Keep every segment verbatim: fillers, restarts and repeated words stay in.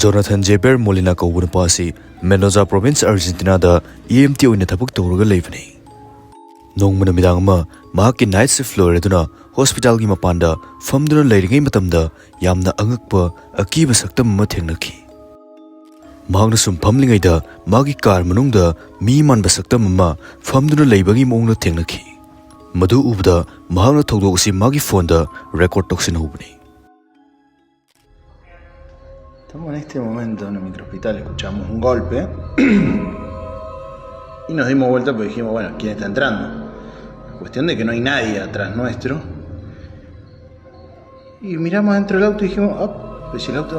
Jonathan ꯖꯦꯕꯦꯔ ꯃꯣꯂꯤꯅꯥ ꯀꯧꯕ ꯅꯨꯄꯥ ꯑꯁꯤ ꯃꯦꯟꯗꯣꯖꯥ ꯄ꯭ꯔꯣꯚꯤꯟꯁ, ꯑꯥꯔꯖꯦꯟꯇꯤꯅꯥꯗ ꯏ ꯑꯦꯝ ꯇꯤ ꯑꯣꯏꯅ ꯊꯕꯛ ꯇꯧꯔꯒ ꯂꯩꯕꯅꯤ꯫ ꯅꯣꯡꯃ ꯅꯨꯃꯤꯗꯥꯡ ꯑꯃ ꯃꯍꯥꯛꯀꯤ ꯅꯥꯏꯠ ꯁꯤꯐ ꯂꯣꯏꯔꯗꯨꯅ ꯍꯣꯁꯄꯤꯇꯥꯜꯒꯤ ꯃꯄꯥꯟꯗ ꯐꯝꯗꯨꯅ ꯂꯩꯔꯤꯉꯩ ꯃꯇꯝꯗ ꯌꯥꯝꯅ ꯑꯉꯛꯄ, ꯑꯀꯤꯕ ꯁꯛꯇꯝ ꯑꯃ ꯊꯦꯡꯅꯈꯤ꯫ ꯃꯍꯥꯛꯅ ꯁꯨꯝ ꯐꯝꯂꯤꯉꯩꯗ ꯃꯥꯒꯤ ꯀꯥꯔ ꯃꯅꯨꯡꯗ ꯃꯤ ꯃꯥꯟꯕ ꯁꯛꯇꯝ ꯑꯃ ꯐꯝꯗꯨꯅ ꯂꯩꯕꯒꯤ ꯃꯑꯣꯡꯗ ꯊꯦꯡꯅꯈꯤ꯫ ꯃꯗꯨ ꯎꯕꯗ ꯃꯍꯥꯛꯅ ꯊꯧꯗꯣꯛ ꯑꯁꯤ ꯃꯥꯒꯤ ꯐꯣꯟꯗ record ꯇꯧꯁꯤꯟꯍꯧꯕꯅꯤ꯫ Estamos en este momento en el microhospital, escuchamos un golpe y nos dimos vuelta porque dijimos, bueno, ¿quién está entrando? Cuestión de que no hay nadie atrás nuestro. Y miramos adentro del auto y dijimos, ah, pues si el auto...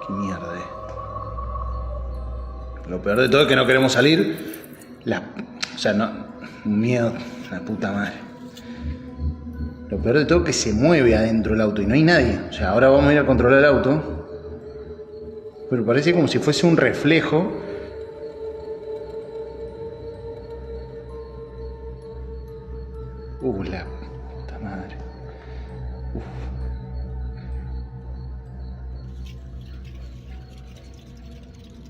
¿Qué mierda es? Lo peor de todo es que no queremos salir. La... O sea, no... Miedo, la puta madre. Lo peor de todo es que se mueve adentro el auto y no hay nadie. O sea, ahora vamos a ir a controlar el auto. Pero parece como si fuese un reflejo. Uh, la puta madre. Uf.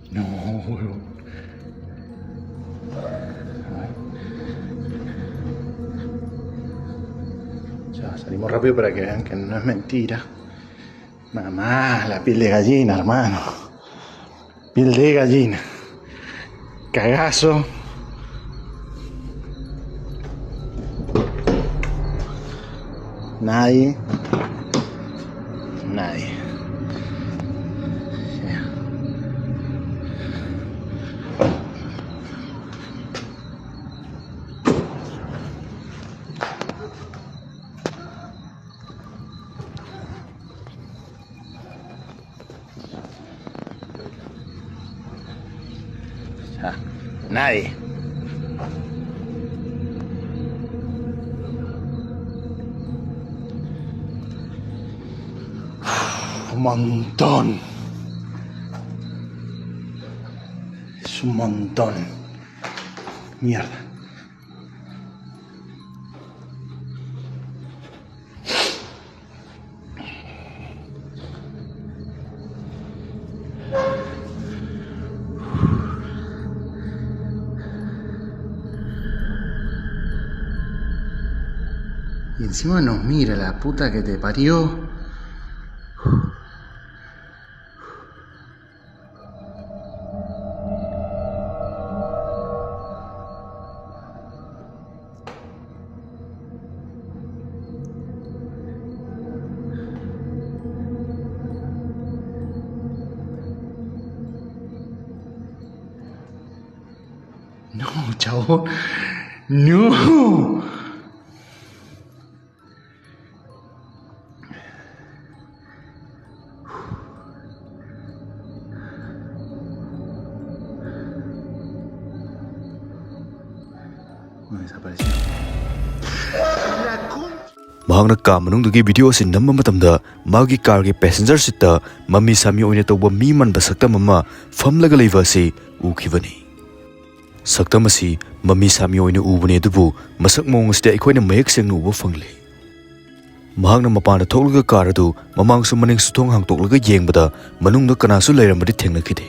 No, boludo. Ya, salimos rápido para que vean que no es mentira. Mamá, la piel de gallina, hermano. Piel de gallina. Cagazo. Nadie. Nadie. Nadie. Un montón. Es un montón. Mierda. Encima nos mira la puta que te parió. No, chabón. No. ꯃꯍꯥꯛꯅ ꯀꯥ ꯃꯅꯨꯡꯗꯒꯤ video ꯑꯁꯤ ꯅꯝꯕ ꯃꯇꯝꯗ ꯃꯥꯒꯤ ꯀꯥꯔꯒꯤ passenger ꯁꯤꯠꯇ ꯃꯃꯤ ꯁꯥꯃꯤ ꯑꯣꯏꯅ ꯇꯧꯕ ꯃꯤ ꯃꯥꯟꯕ ꯁꯛꯇꯝ ꯑꯃ ꯐꯝꯂꯒ ꯂꯩꯕ ꯑꯁꯤ ꯎꯈꯤꯕꯅꯤ꯫ ꯁꯛꯇꯝ ꯑꯁꯤ ꯃꯃꯤ ꯁꯥꯃꯤ ꯑꯣꯏꯅ ꯎꯕꯅꯤ, ꯑꯗꯨꯕꯨ ꯃꯁꯛ ꯃꯑꯣꯡ ꯑꯁꯤꯗꯤ ꯑꯩꯈꯣꯏꯅ ꯃꯌꯦꯛ ꯁꯦꯡꯅ ꯎꯕ ꯐꯪꯂꯤ꯫ ꯃꯍꯥꯛꯅ ꯃꯄꯥꯟꯗ ꯊꯣꯛꯂꯒ ꯀꯥꯔ ꯑꯗꯨ ꯃꯃꯥꯡꯁꯨ ꯃꯅꯤꯡꯁꯨ ꯊꯣꯡ ꯍꯥꯡꯗꯣꯛꯂꯒ ꯌꯦꯡꯕꯗ ꯃꯅꯨꯡꯗ ꯀꯅꯥꯁꯨ ꯂꯩꯔꯝꯕꯗꯤ ꯊꯦꯡꯅꯈꯤꯗꯦ꯫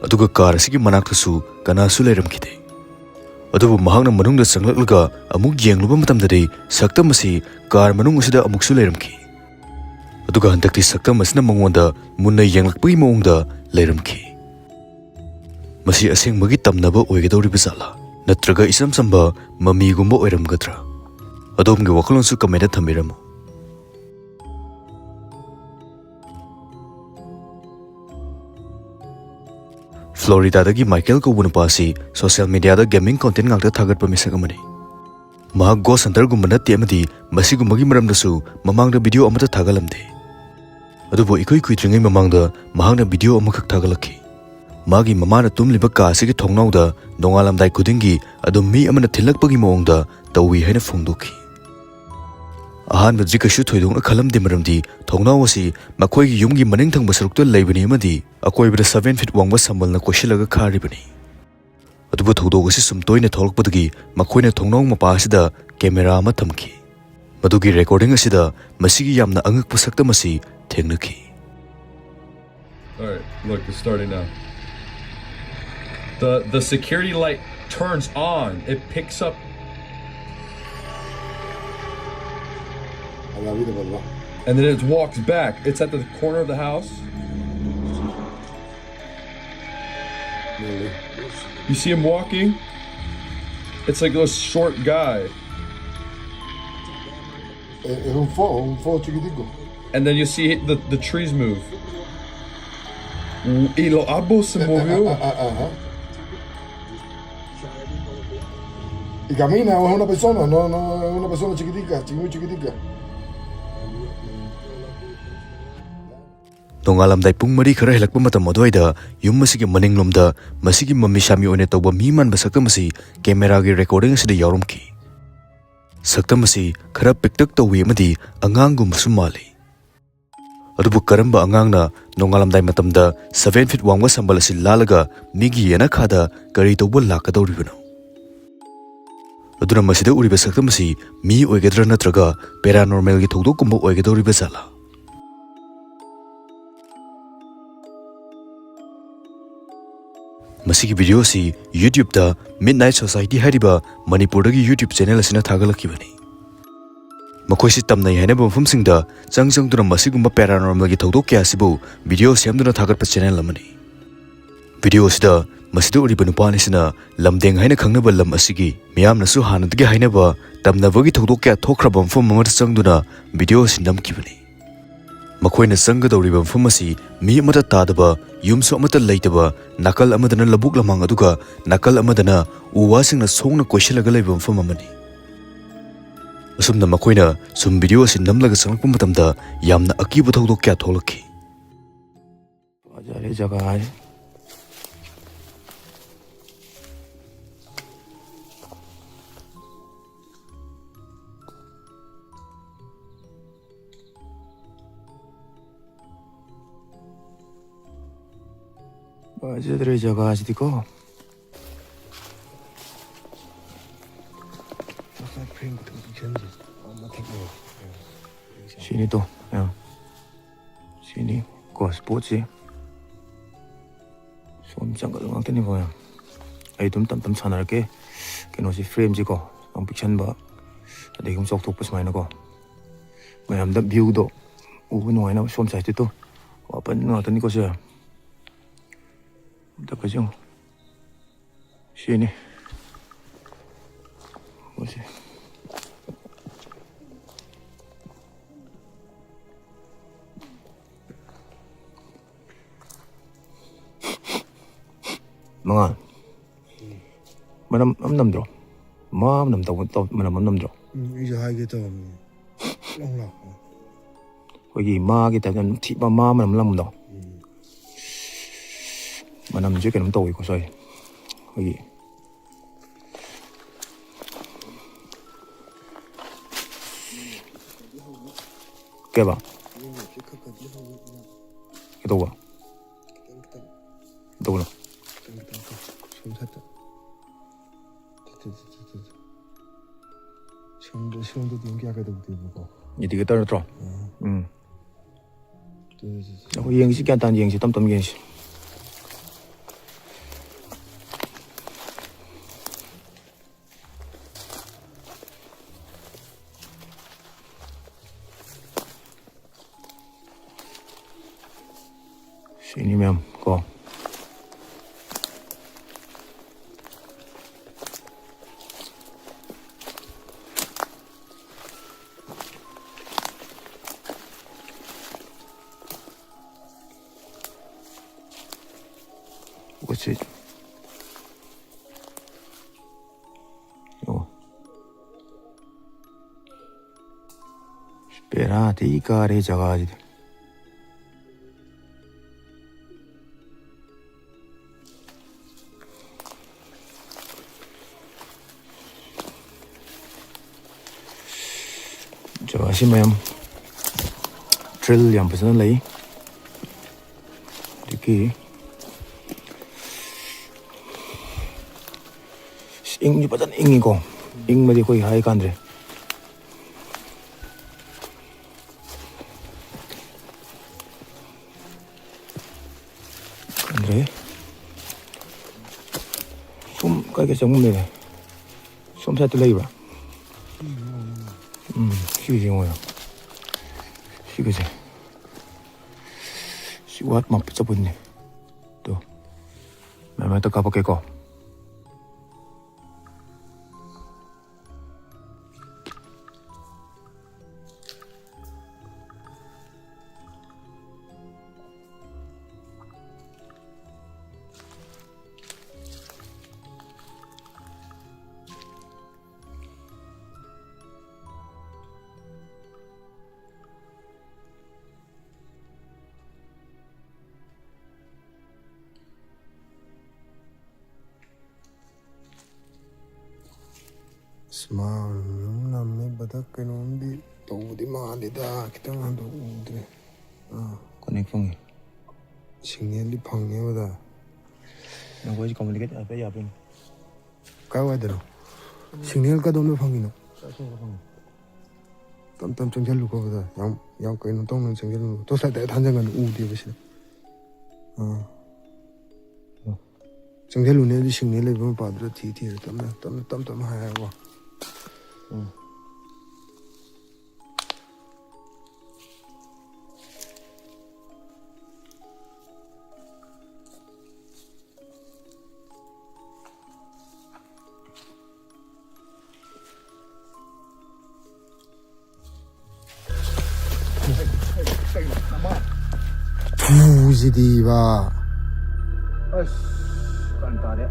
ꯑꯗꯨꯒ ꯀꯥꯔ ꯑꯁꯤꯒꯤ ꯃꯅꯥꯛꯇꯁꯨ ꯀꯅꯥꯁꯨ ꯂꯩꯔꯝꯈꯤꯗꯦ꯫ ꯑꯗꯨꯕꯨ ꯃꯍꯥꯛꯅ ꯃꯅꯨꯡꯗ ꯆꯪꯂꯛꯂꯒ ꯑꯃꯨꯛ ꯌꯦꯡꯂꯨꯕ ꯃꯇꯝꯗꯗꯤ ꯁꯛꯇꯝ ꯑꯁꯤ ꯀꯥꯔ ꯃꯅꯨꯡ ꯑꯁꯤꯗ ꯑꯃꯨꯛꯁꯨ ꯂꯩꯔꯝꯈꯤ꯫ ꯑꯗꯨꯒ ꯍꯟꯗꯛꯇꯤ ꯁꯛꯇꯝ ꯑꯁꯤꯅ ꯃꯉꯣꯟꯗ ꯃꯨꯟꯅ ꯌꯦꯡꯂꯛꯄꯒꯤ ꯃꯑꯣꯡꯗ ꯂꯩꯔꯝꯈꯤ꯫ ꯃꯁꯤ ꯑꯁꯦꯡꯕꯒꯤ ꯇꯝꯅꯕ ꯑꯣꯏꯒꯗꯧꯔꯤꯕ ꯖꯥꯠꯂꯥ? ꯅꯠꯇ꯭ꯔꯒ ꯏꯆꯝ ꯆꯝꯕ ꯃꯃꯤꯒꯨꯝꯕ ꯑꯣꯏꯔꯝꯒꯗ꯭ꯔꯥ? ꯑꯗꯣꯝꯒꯤ ꯋꯥꯈꯜꯂꯣꯟꯁꯨ ꯀꯃꯦꯟꯇ ꯊꯝꯕꯤꯔꯝꯃꯨ꯫ ꯐ꯭ꯂꯣꯔꯤꯗꯥꯗꯒꯤ ꯃꯥꯏꯀꯦꯜ ꯀꯧꯕ ꯅꯨꯄꯥ ꯑꯁꯤ ꯁꯣꯁꯤꯌꯦꯜ ꯃꯤꯗꯤꯌꯥꯗ ꯒꯦꯃꯤꯡ ꯀꯣꯟꯇꯦꯟ ꯉꯥꯛꯇ ꯊꯥꯒꯠꯄ ꯃꯤꯁꯛ ꯑꯃꯅꯤ꯫ ꯃꯍꯥꯛ ꯒꯣꯁ ꯍꯟꯇꯔꯒꯨꯝꯕ ꯅꯠꯇꯦ ꯑꯃꯗꯤ ꯃꯁꯤꯒꯨꯝꯕꯒꯤ ꯃꯔꯝꯗꯁꯨ ꯃꯃꯥꯡꯗ ꯚꯤꯗꯤꯑꯣ ꯑꯃꯠꯇ ꯊꯥꯒꯠꯂꯝꯗꯦ꯫ ꯑꯗꯨꯕꯨ ꯏꯀꯨꯏ ꯀꯨꯏꯗ꯭ꯔꯤꯉꯩ ꯃꯃꯥꯡꯗ ꯃꯍꯥꯛꯅ ꯚꯤꯗꯤꯑꯣ ꯑꯃꯈꯛ ꯊꯥꯒꯠꯂꯛꯈꯤ꯫ ꯃꯥꯒꯤ ꯃꯃꯥꯅ ꯇꯨꯝꯂꯤꯕ ꯀꯥ ꯑꯁꯤꯒꯤ ꯊꯣꯡꯅꯥꯎꯗ ꯅꯣꯡꯉꯥꯜꯂꯝꯗꯥꯏ ꯈꯨꯗꯤꯡꯒꯤ ꯑꯗꯨꯝ ꯃꯤ ꯑꯃꯅ ꯊꯤꯜꯂꯛꯄꯒꯤ ꯃꯑꯣꯡꯗ ꯇꯧꯏ ꯍꯥꯏꯅ ꯐꯣꯡꯗꯣꯛꯈꯤ꯫ ꯑꯍꯥꯟꯕꯗꯗꯤ ꯀꯩꯁꯨ ꯊꯣꯏꯗꯣꯛꯅ ꯈꯜꯂꯝꯗꯦ, ꯃꯔꯝꯗꯤ ꯊꯣꯡꯅꯥꯎ ꯑꯁꯤ ꯃꯈꯣꯏꯒꯤ ꯌꯨꯝꯒꯤ ꯃꯅꯤꯡ ꯊꯪꯕ ꯁꯔꯨꯛꯇ ꯂꯩꯕꯅꯤ ꯑꯃꯗꯤ ꯑꯀꯣꯏꯕꯗ ꯁꯚꯦꯟ ꯐꯤꯠ ꯋꯥꯡꯕ ꯁꯝꯕꯜꯅ ꯀꯣꯏꯁꯤꯜꯂꯒ ꯈꯥꯔꯤꯕꯅꯤ꯫ ꯑꯗꯨꯕꯨ ꯊꯧꯗꯣꯛ ꯑꯁꯤ ꯁꯨꯝ ꯇꯣꯏꯅ ꯊꯣꯛꯂꯛꯄꯗꯒꯤ ꯃꯈꯣꯏꯅ ꯊꯣꯡꯅꯥꯎ ꯃꯄꯥ ꯑꯁꯤꯗ ꯀꯦꯃꯦꯔꯥ ꯑꯃ ꯊꯝꯈꯤ꯫ ꯃꯗꯨꯒꯤ ꯔꯦꯀꯣꯔꯗꯤꯡ ꯑꯁꯤꯗ ꯃꯁꯤꯒꯤ ꯌꯥꯝꯅ ꯑꯉꯛꯄ ꯁꯛꯇꯝ ꯑꯁꯤ ꯊꯦꯡꯅꯈꯤ꯫ All right, look, it's starting now. The the security light turns on. It picks up. La vida, papá. And then it walks back. It's at the corner of the house. Really? You see him walking? It's like a short guy. Es un fo, un fo chiquitico. And then you see the, the trees move. Y los árboles se movió. Ajá. Y camina, es una persona, no, no, es una persona chiquitica, muy chiquitica. ꯅꯣꯡꯉꯥꯜꯂꯝꯗꯥꯏ ꯄꯨꯡ ꯃꯔꯤ ꯈꯔ ꯍꯦꯜꯂꯛꯄ ꯃꯇꯝ ꯑꯗꯨꯋꯥꯏꯗ ꯌꯨꯝ ꯑꯁꯤꯒꯤ ꯃꯅꯤꯡꯂꯣꯝꯗ ꯃꯁꯤꯒꯤ ꯃꯃꯤ ꯁꯥꯃꯤ ꯑꯣꯏꯅ ꯇꯧꯕ ꯃꯤ ꯃꯥꯟꯕ ꯁꯛꯇꯝ ꯑꯁꯤ ꯀꯦꯃꯦꯔꯥꯒꯤ ꯔꯦꯀꯣꯔꯗꯤꯡ ꯑꯁꯤꯗ ꯌꯥꯎꯔꯝꯈꯤ꯫ ꯁꯛꯇꯝ ꯑꯁꯤ ꯈꯔ ꯄꯤꯛꯇꯛ ꯇꯧꯏ ꯑꯃꯗꯤ ꯑꯉꯥꯡꯒꯨꯝꯕꯁꯨ ꯃꯥꯜꯂꯤ꯫ ꯑꯗꯨꯕꯨ ꯀꯔꯝꯕ ꯑꯉꯥꯡꯅ ꯅꯣꯡꯉꯥꯜꯂꯝꯗꯥꯏ ꯃꯇꯝꯗ seven feet ꯋꯥꯡꯕ ꯁꯝꯕꯜ ꯑꯁꯤ ꯂꯥꯜꯂꯒ ꯃꯤꯒꯤ ꯌꯦꯅꯈꯥꯗ ꯀꯔꯤ ꯇꯧꯕ ꯂꯥꯛꯀꯗꯧꯔꯤꯕꯅꯣ? ꯑꯗꯨꯅ ꯃꯁꯤꯗ ꯎꯔꯤꯕ ꯁꯛꯇꯝ ꯑꯁꯤ ꯃꯤ ꯑꯣꯏꯒꯗ꯭ꯔꯥ ꯅꯠꯇ꯭ꯔꯒ ꯄꯦꯔꯥꯅꯣꯔꯃꯦꯜꯒꯤ ꯊꯧꯗꯣꯛꯀꯨꯝꯕ ꯑꯣꯏꯒꯗꯧꯔꯤꯕ ꯖꯥꯠꯂꯥ? ꯃꯁꯤꯒꯤ ꯚꯤꯗꯤꯑꯣ ꯑꯁꯤ YouTube-ꯇ Midnight Society ꯍꯥꯏꯔꯤꯕ ꯃꯅꯤꯄꯨꯔꯗꯒꯤ YouTube ꯆꯦꯅꯦꯜ ꯑꯁꯤꯅ ꯊꯥꯒꯠꯂꯛꯈꯤꯕꯅꯤ꯫ ꯃꯈꯣꯏꯁꯤ ꯇꯝꯅꯩ ꯍꯥꯏꯅꯕ ꯃꯐꯝꯁꯤꯡꯗ ꯆꯪ ꯆꯪꯗꯨꯅ ꯃꯁꯤꯒꯨꯝꯕ ꯄꯦꯔꯥꯅꯣꯔꯃꯦꯜꯒꯤ ꯊꯧꯗꯣꯛ ꯀꯌꯥ ꯑꯁꯤꯕꯨ ꯚꯤꯗꯤꯑꯣ ꯁꯦꯝꯗꯨꯅ ꯊꯥꯒꯠꯄ ꯆꯦꯅꯦꯜ ꯑꯃꯅꯤ꯫ ꯚꯤꯗꯤꯑꯣ ꯑꯁꯤꯗ ꯃꯁꯤꯗ ꯎꯔꯤꯕ ꯅꯨꯄꯥ ꯑꯅꯤꯁꯤꯅ ꯂꯝꯗꯦꯡ ꯍꯥꯏꯅ ꯈꯪꯅꯕ ꯂꯝ ꯑꯁꯤꯒꯤ ꯃꯤꯌꯥꯝꯅꯁꯨ ꯍꯥꯟꯅꯗꯒꯤ ꯍꯥꯏꯅꯕ ꯇꯝꯅꯕꯒꯤ ꯊꯧꯗꯣꯛ ꯀꯌꯥ ꯊꯣꯛꯈ꯭ꯔꯕ ꯃꯐꯝ ꯑꯃꯗ ꯆꯪꯗꯨꯅ ꯚꯤꯗꯤꯑꯣ ꯑꯁꯤ ꯅꯝꯈꯤꯕꯅꯤ꯫ ꯃꯈꯣꯏꯅ ꯆꯪꯒꯗꯧꯔꯤꯕ ꯃꯐꯝ ꯑꯁꯤ ꯃꯤ ꯑꯃꯠꯇ ꯇꯥꯗꯕ, ꯌꯨꯝꯁꯨ ꯑꯃꯠꯇ ꯂꯩꯇꯕ, ꯅꯥꯀꯜ ꯑꯃꯗꯅ ꯂꯧꯕꯨꯛ ꯂꯝꯍꯥꯡ ꯑꯗꯨꯒ ꯅꯥꯀꯜ ꯑꯃꯗꯅ ꯎ ꯋꯥꯁꯤꯡꯅ ꯁꯣꯡꯅ ꯀꯣꯏꯁꯤꯜꯂꯒ ꯂꯩꯕ ꯃꯐꯝ ꯑꯃꯅꯤ꯫ ꯑꯁꯨꯝꯅ ꯃꯈꯣꯏꯅ ꯁꯨꯝ ꯚꯤꯗꯤꯑꯣ ꯑꯁꯤ ꯅꯝꯂꯒ ꯆꯪꯂꯛꯄ ꯃꯇꯝꯗ ꯌꯥꯝꯅ ꯑꯀꯤꯕ ꯊꯧꯗꯣꯛ ꯀꯌꯥ ꯊꯣꯛꯂꯛꯈꯤ꯫ ꯐꯖꯔꯦ ꯖꯒꯥꯁꯦ꯫ ꯐꯖꯗ꯭ꯔꯦ ꯖꯒꯥꯁꯤꯗꯤꯀꯣ꯫ ꯁꯤꯅꯤ ꯇꯣ, ꯌꯦꯡꯉꯣ꯫ ꯁꯤꯅꯤ ꯀꯣ ꯁ꯭ꯄꯣꯠꯁꯦ꯫ ꯁꯣꯝ ꯖꯪꯒꯜ ꯉꯥꯛꯇꯅꯤꯀꯣ, ꯌꯥꯝ꯫ ꯑꯩ ꯑꯗꯨꯝ ꯇꯞ ꯇꯞ ꯁꯥꯟꯅꯔꯛꯀꯦ꯫ ꯀꯩꯅꯣꯁꯤ, ꯐ꯭ꯔꯦꯝꯁꯤꯀꯣ, ꯌꯥꯝ ꯄꯤꯛꯁꯟꯕ, ꯑꯗꯒꯤ ꯑꯃꯨꯛ ꯆꯥꯎꯊꯣꯛꯄ ꯁꯨꯃꯥꯏꯅꯀꯣ꯫ ꯃꯌꯥꯝꯗ ꯚ꯭ꯌꯨꯗꯣ ꯎꯕ ꯅꯨꯡꯉꯥꯏꯅꯕ ꯁꯣꯝ ꯁꯥꯏꯠꯇꯨ ꯋꯥꯄꯟ ꯉꯥꯛꯇꯅꯤꯀꯣ ꯁꯦ꯫ ꯑꯝꯇ ꯐꯖꯩ ꯌꯦꯡꯉꯨ꯫ ꯁꯤꯅꯤ꯫ ꯃꯣꯏꯁꯦ꯫ ꯃꯉꯥ꯫ ꯃꯅꯝ ꯑꯃ ꯅꯝꯗ꯭ꯔꯣ? ꯃꯥ ꯃꯅꯝ ꯇꯧꯕ, ꯇꯧ-, ꯃꯅꯝ ꯑꯃ ꯅꯝꯗ꯭ꯔꯣ? ꯎꯝ, ꯑꯩꯁꯨ ꯍꯥꯏꯒꯦ ꯇꯧꯔꯝꯃꯤꯅꯦ꯫ ꯂꯧ ꯂꯥꯛꯄ꯫ ꯑꯩꯈꯣꯏꯒꯤ ꯃꯥꯒꯤ ꯇꯥꯏꯞꯇ ꯑꯗꯨꯝ ꯊꯤ-, ꯃꯥ ꯃꯅꯝ ꯅꯝꯕꯗꯣ꯫ ꯎꯝ꯫ ꯃꯅꯝꯁꯦ ꯀꯩꯅꯣꯝ ꯇꯧꯋꯤꯀꯣ, ꯁ꯭ꯋꯥꯏ꯫ ꯑꯩꯈꯣꯏꯒꯤ ꯀꯩꯕ? ꯀꯩꯗꯧꯕ? ꯀꯩꯗꯧꯕꯅꯣ? ꯁꯣꯝꯗ, ꯁꯣꯝꯗꯗꯤ ꯌꯦꯡ ꯀꯌꯥ ꯀꯩꯗꯧꯗꯦꯕꯀꯣ꯫ Indicator ꯅꯠꯇ꯭ꯔꯣ? ꯑꯥ꯫ ꯎꯝ꯫ ꯑꯩꯈꯣꯏ ꯌꯦꯡꯁꯤ, ꯒ꯭ꯌꯥꯟ ꯇꯥꯅ ꯌꯦꯡꯁꯤ, ꯇꯞ ꯇꯞꯅ ꯌꯦꯡꯁꯤ꯫ ꯁꯤꯅꯤ ꯃꯌꯥꯝ ꯀꯣ꯫ ꯄꯣꯠꯁꯤ꯫ ꯑꯣ꯫ ꯕꯦꯔꯥ ꯊꯤ ꯀꯥꯔꯦ ꯖꯒꯥꯁꯤꯗꯤ꯫ ꯖꯒꯥꯁꯤ ꯃꯌꯥꯝ trail ꯌꯥꯝ ꯐꯖꯅ ꯂꯩ꯫ ꯑꯗꯒꯤ ꯏꯪꯁꯨ ꯐꯖꯅ ꯏꯪꯉꯤꯀꯣ꯫ ꯏꯪꯕꯗꯤ ꯑꯩꯈꯣꯏ ꯍꯥꯏ ꯀꯥꯟꯗ꯭ꯔꯦ꯫ ꯈꯪꯗ꯭ꯔꯦ꯫ ꯁꯨꯝ ꯀꯥꯏ ꯀꯥꯏ ꯆꯪꯐꯝ ꯂꯩꯔꯦ? ꯁꯣꯝ side ꯇ ꯂꯩꯕ꯭ꯔꯥ? ꯎꯝ, ꯁꯤꯁꯦ ꯌꯦꯡꯉꯣ꯫ ꯁꯤꯒꯁꯦ꯫ ꯁꯤ ꯋꯥꯠ ꯃꯥꯄ ꯆꯠꯄꯅꯤ꯫ ꯇꯣ꯫ ꯃꯌꯥꯝ ꯍꯦꯛꯇ ꯀꯥꯞꯄꯛꯀꯦꯀꯣ꯫ ꯑꯁ, ꯃꯥ ꯅꯝꯃꯦ ꯕꯗ, ꯀꯩꯅꯣꯝꯗꯤ ꯇꯧꯕꯗꯤ ꯃꯥꯜꯂꯤꯗ, ꯈꯤꯇꯪ ꯍꯟꯗꯣꯛ ꯎꯗ꯭ꯔꯦ꯫ ꯑꯥ꯫ ꯀꯅꯦꯛ ꯐꯪꯉꯤ꯫ ꯁꯤꯒꯅꯦꯜꯗꯤ ꯐꯪꯉꯦꯕꯗ꯫ ꯅꯈꯣꯏꯁꯤ ꯀꯝꯃꯨꯅꯤꯀꯦꯠ ꯍꯥꯏꯐꯦꯠ ꯌꯥꯕ꯭ꯔꯥ ꯌꯦꯡꯉꯨ꯫ ꯀꯥꯏꯋꯥꯏꯗꯅꯣ? ꯁꯤꯒꯅꯦꯜ ꯀꯗꯣꯝꯗ ꯐꯪꯉꯤꯅꯣ? ꯑꯁꯣꯝꯗ ꯐꯪꯉꯤ꯫ ꯇꯞ ꯇꯞ ꯆꯪꯁꯤꯜꯂꯨꯀꯣ ꯕꯗ꯫ ꯌꯥꯝ, ꯌꯥꯝ ꯀꯩꯅꯣ ꯇꯧꯅ ꯆꯪꯁꯤꯜꯂꯨꯅꯨ꯫ ꯇꯣꯔꯆ ꯂꯥꯏꯠ ꯗꯥꯏꯔꯦꯛ ꯊꯥꯟꯖꯟꯒꯅꯨ, ꯎꯗꯦꯕ ꯁꯤꯗ꯫ ꯑꯥ꯫ ꯆꯪꯁꯤꯜꯂꯨꯅꯦ, ꯑꯗꯨꯗꯤ ꯁꯤꯒꯅꯦꯜ ꯂꯩꯕ ꯃꯄꯥꯗꯨꯗ ꯊꯤ ꯊꯤꯔ ꯇꯞꯅ, ꯇꯞꯅ, ꯇꯞ ꯇꯞꯅ ꯍꯥꯏꯔꯒꯀꯣ꯫ ꯎꯝ꯫ ꯐꯨꯁꯤꯗꯤꯕ꯫ ꯑꯁ, ꯀꯟ ꯇꯥꯔꯦ꯫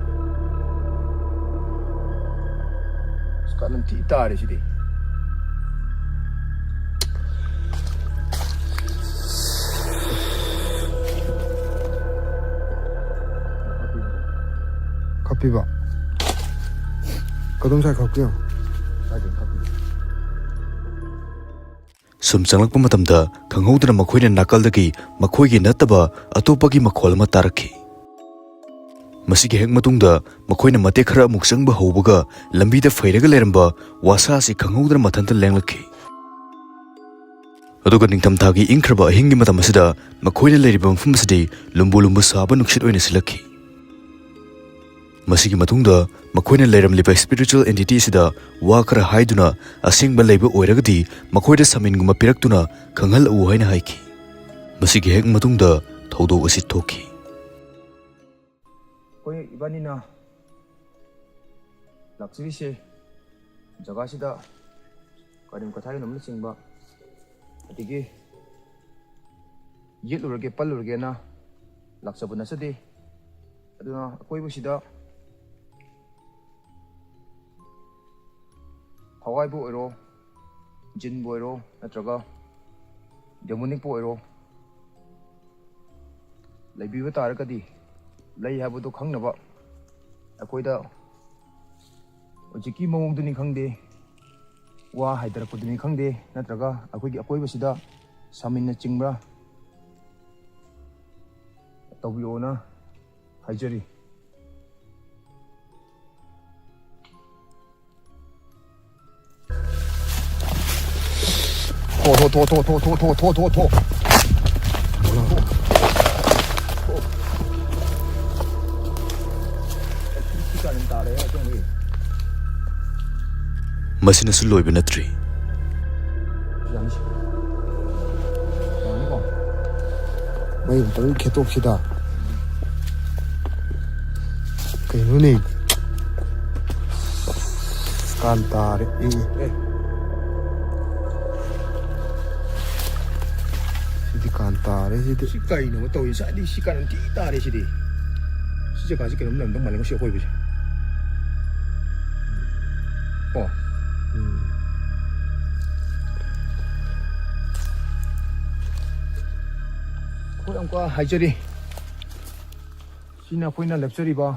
ꯑꯁ, ꯀꯟ ꯊꯤ ꯇꯥꯔꯦ ꯁꯤꯗꯤ꯫ ꯈꯞꯄꯤꯕ꯫ ꯀꯗꯣꯝ ꯁꯥꯏ ꯈꯞꯀꯦ ꯌꯦꯡꯉꯣ꯫ ꯁꯨꯝ ꯆꯪꯂꯛꯄ ꯃꯇꯝꯗ ꯈꯪꯍꯧꯗꯅ ꯃꯈꯣꯏꯅ ꯅꯥꯀꯜꯗꯒꯤ ꯃꯈꯣꯏꯒꯤ ꯅꯠꯇꯕ ꯑꯇꯣꯞꯄꯒꯤ ꯃꯈꯣꯜ ꯑꯃ ꯇꯥꯔꯛꯈꯤ꯫ ꯃꯁꯤꯒꯤ ꯍꯦꯛ ꯃꯇꯨꯡꯗ ꯃꯈꯣꯏꯅ ꯃꯇꯦꯛ ꯈꯔ ꯑꯃꯨꯛ ꯆꯪꯕ ꯍꯧꯕꯒ ꯂꯝꯕꯤꯗ ꯐꯩꯔꯒ ꯂꯩꯔꯝꯕ ꯋꯥꯁꯥ ꯑꯁꯤ ꯈꯪꯍꯧꯗꯅ ꯃꯊꯟꯇ ꯂꯦꯡꯂꯛꯈꯤ꯫ ꯑꯗꯨꯒ ꯅꯤꯡꯊꯝꯊꯥꯒꯤ ꯏꯪꯈ꯭ꯔꯕ ꯑꯍꯤꯡꯒꯤ ꯃꯇꯝ ꯑꯁꯤꯗ ꯃꯈꯣꯏꯅ ꯂꯩꯔꯤꯕ ꯃꯐꯝ ꯑꯁꯤꯗꯤ ꯂꯨꯝꯕꯨ ꯂꯨꯝꯕꯨ ꯁꯥꯕ ꯅꯨꯡꯁꯤꯠ ꯑꯣꯏꯅ ꯁꯤꯠꯂꯛꯈꯤ꯫ ꯃꯁꯤꯒꯤ ꯃꯇꯨꯡꯗ ꯃꯈꯣꯏꯅ ꯂꯩꯔꯝꯂꯤꯕ spiritual entity ꯑꯁꯤꯗ ꯋꯥ ꯈꯔ ꯍꯥꯏꯗꯨꯅ, ꯑꯁꯦꯡꯕ ꯂꯩꯕ ꯑꯣꯏꯔꯒꯗꯤ ꯃꯈꯣꯏꯗ ꯁꯃꯤꯟꯒꯨꯝꯕ ꯄꯤꯔꯛꯇꯨꯅ ꯈꯪꯍꯜꯂꯛꯎ ꯍꯥꯏꯅ ꯍꯥꯏꯈꯤ꯫ ꯃꯁꯤꯒꯤ ꯍꯦꯛ ꯃꯇꯨꯡꯗ ꯊꯧꯗꯣꯛ ꯑꯁꯤ ꯊꯣꯛꯈꯤ꯫ ꯑꯩꯈꯣꯏ ꯏꯕꯥꯅꯤꯅ ꯂꯥꯛꯆꯔꯤꯁꯦ ꯖꯒꯥꯁꯤꯗ ꯀꯥꯔꯤꯝ ꯀꯊꯥꯔꯤꯝꯅꯆꯤꯡꯕ, ꯑꯗꯒꯤ ꯌꯦꯠꯂꯨꯔꯒꯦ, ꯄꯜꯂꯨꯔꯒꯦꯅ ꯂꯥꯛꯆꯕ ꯅꯠꯆꯗꯦ꯫ ꯑꯗꯨꯅ ꯑꯀꯣꯏꯕꯁꯤꯗ ꯊꯋꯥꯏꯕꯨ ꯑꯣꯏꯔꯣ, ꯖꯤꯟꯕꯨ ꯑꯣꯏꯔꯣ, ꯅꯠꯇ꯭ꯔꯒ ꯗꯦꯃꯣꯅꯤꯛꯄꯨ ꯑꯣꯏꯔꯣ, ꯂꯩꯕꯤꯕ ꯇꯥꯔꯒꯗꯤ, ꯂꯩ ꯍꯥꯏꯕꯗꯨ ꯈꯪꯅꯕ ꯑꯩꯈꯣꯏꯗ ꯍꯧꯖꯤꯛꯀꯤ ꯃꯑꯣꯡꯗꯨꯅꯤ ꯈꯪꯗꯦ, ꯋꯥ ꯍꯥꯏꯊꯔꯛꯄꯗꯨꯅꯤ ꯈꯪꯗꯦ, ꯅꯠꯇ꯭ꯔꯒ ꯑꯩꯈꯣꯏꯒꯤ ꯑꯀꯣꯏꯕꯁꯤꯗ ꯁꯥꯃꯤꯟꯅ ꯆꯤꯡꯕ꯭ꯔꯥ ꯇꯧꯕꯤꯔꯛꯑꯣꯅ ꯍꯥꯏꯖꯔꯤ꯫ ꯊꯣ, ꯊꯣ, ꯊꯣ꯫ ꯃꯁꯤꯅꯁꯨ ꯂꯣꯏꯕ ꯅꯠꯇ꯭ꯔꯤ꯫ ꯃꯩ ꯑꯝꯇꯪ ꯈꯦꯠꯇꯣꯛꯁꯤꯗ꯫ ꯀꯩꯅꯣꯅꯦ? ꯀꯥꯟ ꯇꯥꯔꯦ꯫ ꯑꯦ꯫ ꯁꯤꯗꯤ ꯀꯥꯟ ꯇꯥꯔꯦ, ꯁꯤꯗꯤ꯫ ꯁꯤ ꯀꯩꯅꯣ ꯇꯧꯔꯤ? ꯉꯁꯥꯏꯗꯤ ꯁꯤ ꯀꯥꯟ ꯊꯤ ꯇꯥꯔꯦ ꯁꯤꯗꯤ꯫ ꯁꯤ ꯖꯒꯥꯁꯤ ꯀꯩꯅꯣꯝ ꯂꯩꯔꯝꯗꯧ ꯃꯥꯜꯂꯦ ꯉꯁꯤ ꯑꯀꯣꯏꯕꯁꯦ꯫ ꯀꯣ? ꯎꯝ꯫ ꯑꯩꯈꯣꯏ ꯑꯃꯨꯛꯀ ꯍꯥꯏꯖꯔꯤ꯫ ꯁꯤꯅ ꯑꯩꯈꯣꯏꯅ ꯂꯦꯞꯆꯔꯤꯕ,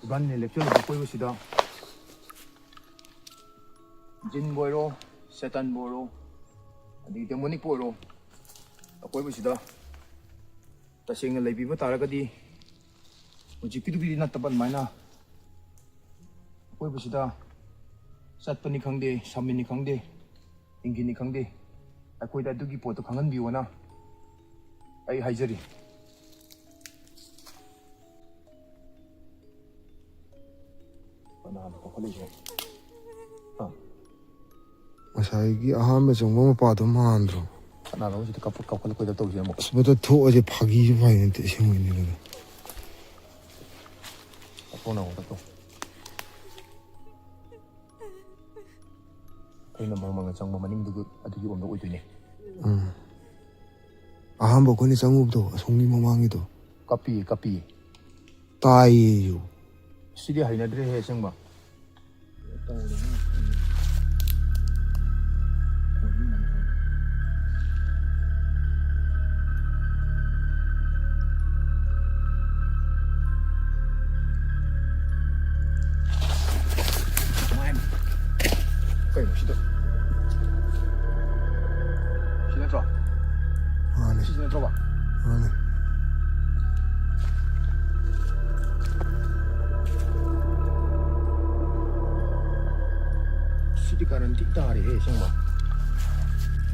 ꯏꯕꯥꯅꯤꯅ ꯂꯦꯞꯆꯔꯤꯕ ꯑꯀꯣꯏꯕꯁꯤꯗ ꯖꯤꯟꯕꯨ ꯑꯣꯏꯔꯣ, ꯁꯦꯇꯥꯟꯕꯨ ꯑꯣꯏꯔꯣ, ꯑꯗꯒꯤ ꯗꯦꯃꯣꯅꯤꯛꯄꯨ ꯑꯣꯏꯔꯣ, ꯑꯀꯣꯏꯕꯁꯤꯗ ꯇꯁꯦꯡꯅ ꯂꯩꯕꯤꯕ ꯇꯥꯔꯒꯗꯤ, ꯍꯧꯖꯤꯛꯀꯤꯗꯨꯒꯤꯗꯤ ꯅꯠꯇꯕ, ꯑꯗꯨꯃꯥꯏꯅ ꯑꯀꯣꯏꯕꯁꯤꯗ ꯆꯠꯄꯅꯤ ꯈꯪꯗꯦ, ꯁꯃꯤꯟꯅꯤ ꯈꯪꯗꯦ, ꯏꯪꯒꯤꯠꯅꯤ ꯈꯪꯗꯦ, ꯑꯩꯈꯣꯏꯗ ꯑꯗꯨꯒꯤ ꯄꯣꯠꯇꯣ ꯈꯪꯍꯟꯕꯤꯌꯣꯅ ꯑꯩ ꯍꯥꯏꯖꯔꯤ꯫ ꯅꯍꯥꯟ ꯀꯥꯎꯈꯠꯂꯛꯏꯁꯦ꯫ ꯑꯥ꯫ ꯉꯁꯥꯏꯒꯤ ꯑꯍꯥꯟꯕ ꯆꯪꯕ ꯃꯄꯥꯗꯣ ꯃꯥꯟꯗ꯭ꯔꯣ? ꯀꯅꯥꯅꯣ ꯍꯧꯖꯤꯛꯇ ꯀꯥꯞꯈꯠ-, ꯀꯥꯎꯈꯠꯂꯛꯄꯩꯗ ꯇꯧꯔꯤꯁꯦ ꯑꯃꯨꯛ? ꯑꯁ, ꯃꯗ ꯊꯣꯛꯑꯁꯦ ꯐꯥꯒꯤꯁꯨ ꯐꯥꯏ ꯅꯠꯇꯦ, ꯑꯁꯦꯡꯕꯩꯅꯦ ꯃꯗ꯫ ꯀꯥꯞꯊꯣꯛꯅꯕ ꯀꯥꯞꯊꯣꯛ꯫ ꯑꯩꯈꯣꯏꯅ ꯃꯪ ꯃꯪꯅ ꯆꯪꯕ ꯃꯅꯤꯡꯗꯨꯒꯤ ꯑꯗꯨꯒꯤ ꯑꯣꯏꯔꯝꯗꯧ ꯑꯣꯏꯗꯣꯏꯅꯦ꯫ ꯎꯝ꯫ ꯑꯍꯥꯟꯕ ꯑꯩꯈꯣꯏꯅ ꯆꯪꯉꯨꯕꯗꯣ, ꯑꯁꯣꯝꯒꯤ ꯃꯃꯥꯡꯒꯤꯗꯣ꯫ ꯀꯞꯄꯤꯌꯦ, ꯀꯞꯄꯤꯌꯦ꯫ ꯇꯥꯏꯌꯦ ꯑꯩꯁꯨ꯫ ꯁꯤꯗꯤ ꯍꯩꯅꯗ꯭ꯔꯦꯍꯦ ꯑꯁꯦꯡꯕ꯫ ꯀꯩꯅꯣ ꯁꯤꯗ? ꯁꯤ ꯅꯠꯇ꯭ꯔꯣ? ꯃꯥꯅꯦ꯫ ꯁꯤ ꯅꯠꯇ꯭ꯔꯣꯕ? ꯃꯥꯅꯦ꯫ ꯁꯤꯗꯤ ꯀꯥꯔꯟ ꯊꯤ ꯇꯥꯔꯦꯍꯦ ꯑꯁꯦꯡꯕ꯫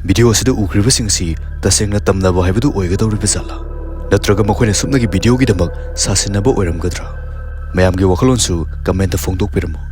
ꯚꯤꯗꯤꯑꯣ ꯑꯁꯤꯗ ꯎꯈ꯭ꯔꯤꯕꯁꯤꯡ ꯑꯁꯤ ꯇꯁꯦꯡꯅ ꯇꯝꯅꯕ ꯍꯥꯏꯕꯗꯨ ꯑꯣꯏꯒꯗꯧꯔꯤꯕ ꯖꯥꯠꯂꯥ? ꯅꯠꯇ꯭ꯔꯒ ꯃꯈꯣꯏꯅ ꯁꯨꯞꯅꯒꯤ ꯚꯤꯗꯤꯑꯣꯒꯤꯗꯃꯛ ꯁꯥꯁꯤꯟꯅꯕ ꯑꯣꯏꯔꯝꯒꯗ꯭ꯔꯥ? ꯃꯌꯥꯝꯒꯤ ꯋꯥꯈꯜꯂꯣꯟꯁꯨ ꯀꯃꯦꯟꯇ ꯐꯣꯡꯗꯣꯛꯄꯤꯔꯝꯃꯨ꯫